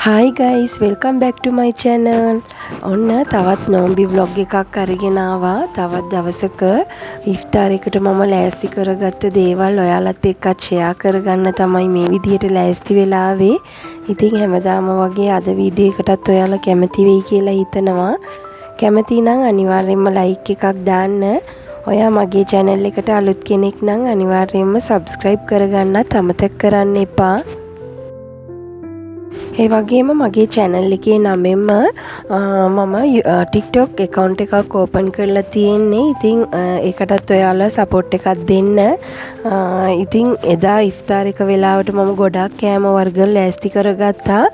Hi guys, welcome back to my channel. ඔන්න තවත් නෝම්බි vlog එකක් අරගෙන ආවා. තවත් දවසක ඉෆ්තාර එකට මම ලෑස්ති කරගත්ත දේවල් ඔයාලත් එක්ක ෂෙයා කරගන්න තමයි මේ විදිහට ලෑස්ති වෙලා ආවේ. ඉතින් හැමදාම වගේ අද වීඩියෝ එකටත් ඔයාලා කැමති වෙයි කියලා හිතනවා. කැමති නම් අනිවාර්යයෙන්ම ලයික් එකක් දාන්න. ඔයා මගේ channel එකට අලුත් කෙනෙක් නම් අනිවාර්යයෙන්ම subscribe කරගන්නත් අමතක කරන්න එපා. ඒ වගේම මගේ channel එකේ නමෙන්ම මම TikTok account එකක් open කරලා තියෙන්නේ. ඉතින් ඒකටත් ඔයාලා support එකක් දෙන්න. ඉතින් එදා ඉෆ්තාර එක වෙලාවට මම ගොඩාක් කෑම වර්ග ලෑස්ති කරගත්තා.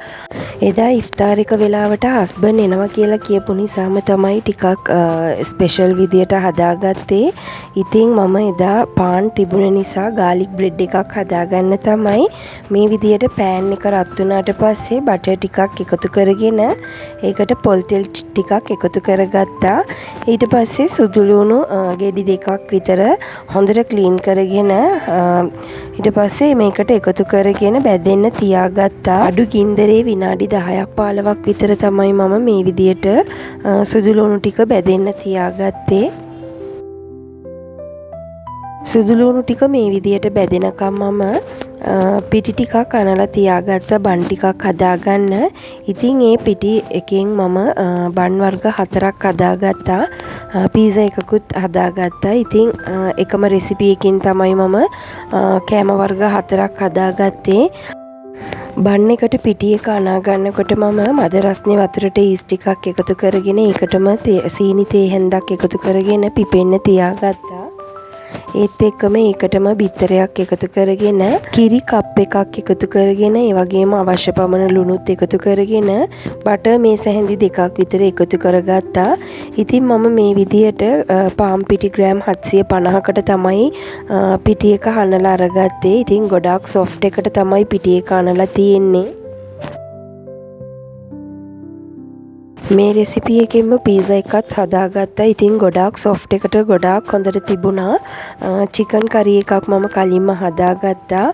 එදා ඉෆ්තාර එක වෙලාවට හස්බන්ඩ් එනවා කියලා කියපු නිසාම තමයි ටිකක් ස්පෙෂල් විදියට හදාගත්තේ. ඉතින් මම එදා පාන් තිබුණ නිසා ගාලික් බ්‍රෙඩ් එකක් හදාගන්න තමයි මේ විදියට පෑන් එක රත් වුණාට පස්සේ බටර් ටිකක් එකතු කරගෙන ඒකට පොල් තෙල් ටිකක් එකතු කරගත්තා. ඊට පස්සේ සුදු ලුණු ගෙඩි දෙකක් විතර හොඳට ක්ලීන් කරගෙන ඊට පස්සේ මේකට එකතු කරගෙන බැදෙන්න තියාගත්තා. අඩු ගින්දරේ විනාඩි 10ක් 15ක් විතර තමයි මම මේ විදියට සුදු ලුණු ටික බැදෙන්න තියාගත්තේ. සුදු ලුණු ටික මේ විදියට බැදෙනකම් මම පිටි ටිකක් අනලා තියාගත්ත බන් ටිකක් හදාගන්න. ඉතින් ඒ පිටි එකෙන් මම බන් වර්ග 4ක් හදාගත්තා. පීසා එකකුත් හදාගත්තා. ඉතින් එකම රෙසිපි එකකින් තමයි මම කෑම වර්ග 4ක් හදාගත්තේ. බන් එකට පිටි එක අනා ගන්නකොට මම මද රස්නේ වතුරට ඊස් ටිකක් එකතු කරගෙන ඒකටම සීනි තේ හැන්දක් එකතු කරගෙන පිපෙන්න තියාගත්තා. ඒත් එක්කම ඒකටම බිත්තරයක් එකතු කරගෙන කිරි කප් එකක් එකතු කරගෙන ඒ වගේම අවශ්‍ය පමණ ලුණුත් එකතු කරගෙන බටර් මේස හැඳි දෙකක් විතර එකතු කරගත්තා. ඉතින් මම මේ විදියට පාන් පිටි ග්‍රෑම් 750කට තමයි පිටි එක හනලා අරගත්තේ. ඉතින් ගොඩාක් සොෆ්ට් එකට තමයි පිටි එක අනලා තියෙන්නේ. මේ රෙසිපි එකෙන්ම පීසා එකත් හදාගත්තා. ඉතින් ගොඩාක් සොෆ්ට් එකට ගොඩාක් හොඳට තිබුණා. චිකන් කරි එකක් මම කලින්ම හදාගත්තා.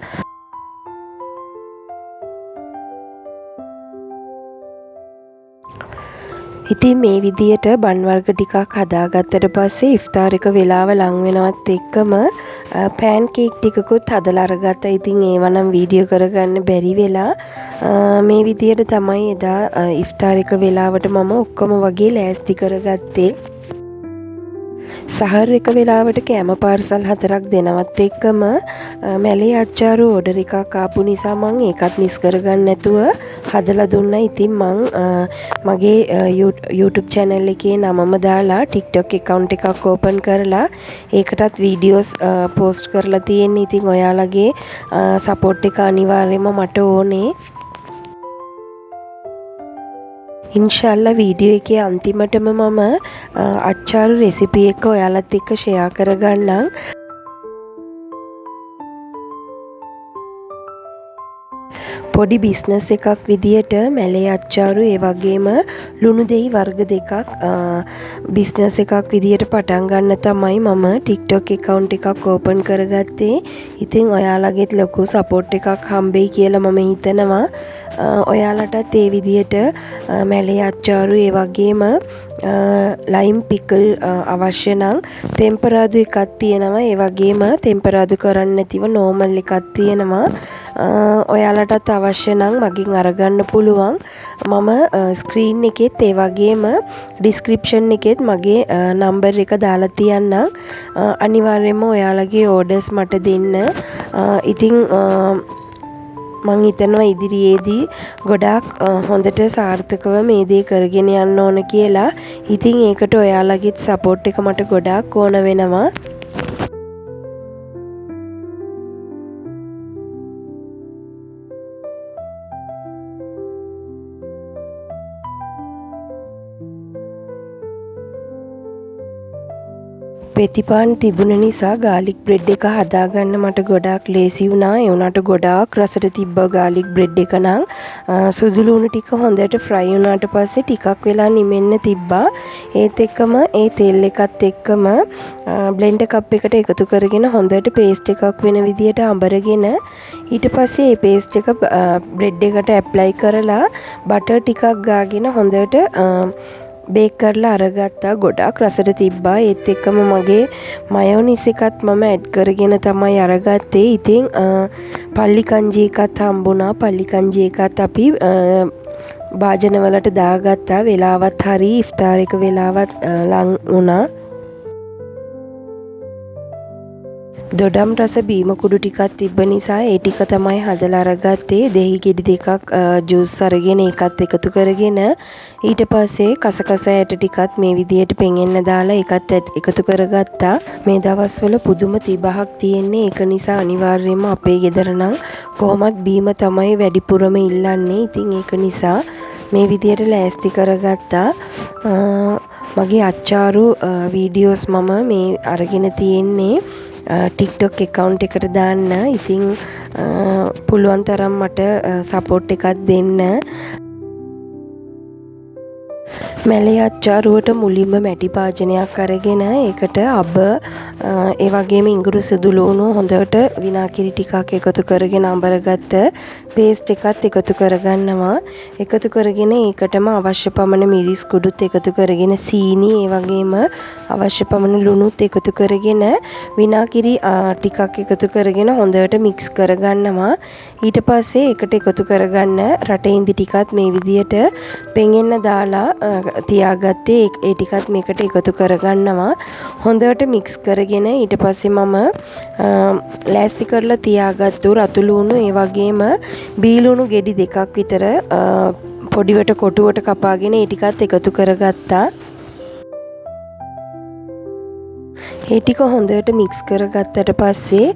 ඉතින් මේ විදියට බන් වර්ග ටිකක් හදාගත්තට පස්සේ ඉෆ්තාර එක වෙලාව ලං වෙනවත් එක්කම පෑන් කේක් ටිකකුත් හදලා අරගත්තා. ඉතින් ඒවා නම් වීඩියෝ කරගන්න බැරි වෙලා මේ විදියට තමයි එදා ඉෆ්තාර එක වෙලාවට මම ඔක්කොම වගේ ලෑස්ති කරගත්තේ. සහර් එක වෙලාවට කෑම පාර්සල් 4ක් දෙනවත් එක්කම මැලේ අච්චාරු ඕඩර් එකක් ආපු නිසා මං ඒකත් මිස් කරගන්න නැතුව හදලා දුන්නා. ඉතින් මං මගේ YouTube channel එකේ නමම දාලා TikTok account එකක් open කරලා ඒකටත් වීඩියෝස් පෝස්ට් කරලා තියෙන්නේ. ඉතින් ඔයාලගේ සපෝට් එක අනිවාර්යයෙන්ම මට ඕනේ. ඉන්ෂාල්ලා වීඩියෝ එකේ අන්තිමටම මම අච්චාරු රෙසිපි එක ඔයාලත් එක්ක ෂෙයා කරගන්නම්. පොඩි බිස්නස් එකක් විදියට මැලේ අච්චාරු ඒ වගේම ලුණු දෙහි වර්ග දෙකක් බිස්නස් එකක් විදියට පටන් ගන්න තමයි මම TikTok account එකක් ඕපන් කරගත්තේ. ඉතින් ඔයාලගෙත් ලොකු සපෝට් එකක් හම්බෙයි කියලා මම හිතනවා. ඔයාලටත් ඒ විදියට මැලේ අච්චාරු ඒ වගේම ලයිම් පිකල් අවශ්‍ය නම් තෙම්පරාදු එකක් තියෙනවා. ඒ වගේම තෙම්පරාදු කරන්නේ නැතිව නෝමල් එකක් තියෙනවා. ඔයාලටත් අවශ්‍ය නම් මගෙන් අරගන්න පුළුවන්. මම ස්ක්‍රීන් එකෙත් ඒ වගේම ඩිස්ක්‍රිප්ෂන් එකෙත් මගේ නම්බර් එක දාලා තියන්නම්. අනිවාර්යයෙන්ම ඔයාලගේ ඕඩර්ස් මට දෙන්න. ඉතින් මං හිතනවා ඉදිරියේදී ගොඩාක් හොඳට සාර්ථකව මේ දේ කරගෙන යන්න ඕන කියලා. ඉතින් ඒකට ඔයාලගේත් සපෝට් එක මට ගොඩාක් ඕන වෙනවා. පෙතිපාන් තිබුණ නිසා ගාලික් බ්‍රෙඩ් එක හදාගන්න මට ගොඩාක් ලේසි වුණා. ඒ වුණාට ගොඩාක් රසට තිබ්බ ගාලික් බ්‍රෙඩ් එක නම්. සුදු ලුණු ටික හොඳට ෆ්‍රයි වුණාට පස්සේ ටිකක් වෙලා නිමෙන්න තිබ්බා. ඒත් එක්කම ඒ තෙල් එකත් එක්කම බ්ලෙන්ඩර් කප් එකට එකතු කරගෙන හොඳට පේස්ට් එකක් වෙන විදියට අඹරගෙන ඊට පස්සේ ඒ පේස්ට් එක බ්‍රෙඩ් එකට ඇප්ලයි කරලා බටර් ටිකක් ගාගෙන හොඳට බේක් කරලා අරගත්තා. ගොඩාක් රසට තිබ්බා. ඒත් එක්කම මගේ මයෝනිස් එකත් මම ඇඩ් කරගෙන තමයි අරගත්තේ. ඉතින් පල්ලි කංජි එකත් හම්බුණා. පල්ලි කංජි එකත් අපි භාජනවලට දාගත්තා. වෙලාවත් හරි ඉෆ්තාර් එක වෙලාවත් ලං වුණා. දොඩම් රස බීම කුඩු ටිකක් තිබ්බ නිසා ඒ ටික තමයි හදලා අරගත්තේ. දෙහි ගෙඩි දෙකක් ජූස් අරගෙන ඒකත් එකතු කරගෙන ඊට පස්සේ කසකස ඇට ටිකත් මේ විදියට පෙඟෙන්න දාලා ඒකත් එකතු කරගත්තා. මේ දවස්වල පුදුම තිබහක් තියෙන්නේ. ඒක නිසා අනිවාර්යයෙන්ම අපේ ගෙදර නම් කොහොමත් බීම තමයි වැඩිපුරම ඉල්ලන්නේ. ඉතින් ඒක නිසා මේ විදියට ලෑස්ති කරගත්තා. මගේ අච්චාරු වීඩියෝස් මම මේ අරගෙන තියෙන්නේ ටික්ටොක් එකවුන්ට් එකට දාන්න. ඉතින් පුළුවන් තරම් මට සපෝට් එකක් දෙන්න. මැලේ අච්චාරුවට මුලින්ම මැටි භාජනයක් අරගෙන ඒකට අබ, ඒ වගේම ඉඟුරු සුදු ලුණු හොඳට විනාකිරි ටිකක් එකතු කරගෙන අඹරගත්ත පේස්ට් එකත් එකතු කරගන්නවා. එකතු කරගෙන ඒකටම අවශ්‍ය පමණ මිරිස් කුඩුත් එකතු කරගෙන සීනි, ඒ වගේම අවශ්‍ය පමණ ලුණුත් එකතු කරගෙන විනාකිරි ටිකක් එකතු කරගෙන හොඳට මික්ස් කරගන්නවා. ඊට පස්සේ ඒකට එකතු කරගන්න රටඉඳි ටිකත් මේ විදියට පෙඟෙන්න දාලා තියාගත්තේ. ඒ ටිකත් මේකට එකතු කරගන්නවා. හොඳට මික්ස් කරගෙන ඊට පස්සේ මම ලෑස්ති කරලා තියාගත්තු රතු ලුණු, ඒ වගේම බීලුණු ගෙඩි දෙකක් විතර පොඩිවට කොටුවට කපාගෙන ඒ ටිකත් එකතු කරගත්තා. ඒ ටික හොඳට මික්ස් කරගත්තට පස්සේ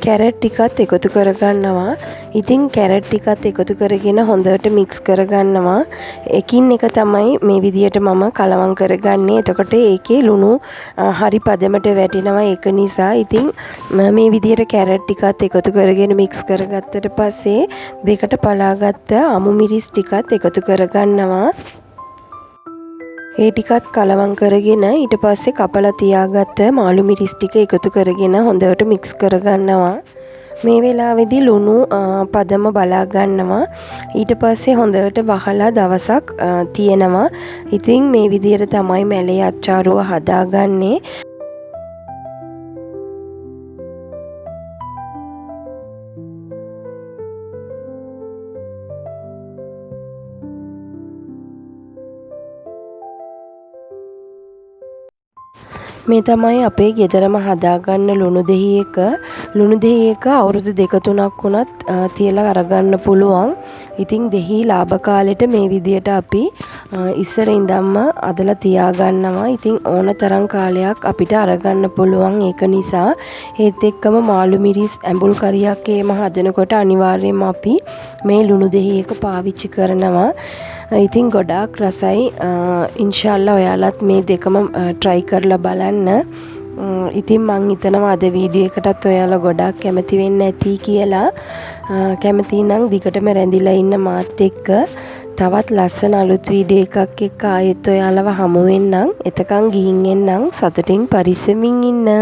කැරට් ටිකත් එකතු කරගන්නවා. ඉතින් කැරට් ටිකත් එකතු කරගෙන හොඳට මික්ස් කරගන්නවා. එකින් එක තමයි මේ විදියට මම කලවම් කරගන්නේ. එතකොට ඒකේ ලුණු හරි පදමට වැටෙනවා. ඒක නිසා ඉතින් මේ විදියට කැරට් ටිකත් එකතු කරගෙන මික්ස් කරගත්තට පස්සේ දෙකට පලාගත්ත අමු මිරිස් ටිකත් එකතු කරගන්නවා. ඒ ටිකත් කලවම් කරගෙන ඊට පස්සේ කපලා තියාගත්ත මාළු මිරිස් ටික එකතු කරගෙන හොඳට මික්ස් කරගන්නවා. මේ වෙලාවේදී ලුණු පදම බලා ගන්නවා. ඊට පස්සේ හොඳට වහලා දවසක් තියෙනවා. ඉතින් මේ විදියට තමයි මැලේ අච්චාරුව හදාගන්නේ. මේ තමයි අපේ ගෙදරම හදාගන්න ලුණු දෙහි එක. ලුණු දෙහි එක අවුරුදු දෙක තුනක් වුණත් තියලා අරගන්න පුළුවන්. ඉතින් දෙහි ලාභ කාලෙට මේ විදියට අපි ඉස්සර ඉඳන්ම අදලා තියාගන්නවා. ඉතින් ඕන තරම් කාලයක් අපිට අරගන්න පුළුවන් ඒක නිසා. ඒත් එක්කම මාළු මිරිස් ඇඹුල් කරියක් එහෙම හදනකොට අනිවාර්යයෙන්ම අපි මේ ලුණු දෙහි එක පාවිච්චි කරනවා. ඉතින් ගොඩාක් රසයි. ඉන්ෂාල්ලා ඔයාලත් මේ දෙකම ට්‍රයි කරලා බලන්න. ඉතින් මං හිතනවා අද වීඩියෝ එකටත් ඔයාලා ගොඩාක් කැමති වෙන්න ඇති කියලා. කැමති නම් දිගටම රැඳිලා ඉන්න මාත් එක්ක. තවත් ලස්සන අලුත් වීඩියෝ එකක් එක්ක ආයෙත් ඔයාලව හමු වෙන්නම්. එතකන් ගිහින් එන්නම්. සතුටින් පරිස්සමින් ඉන්න.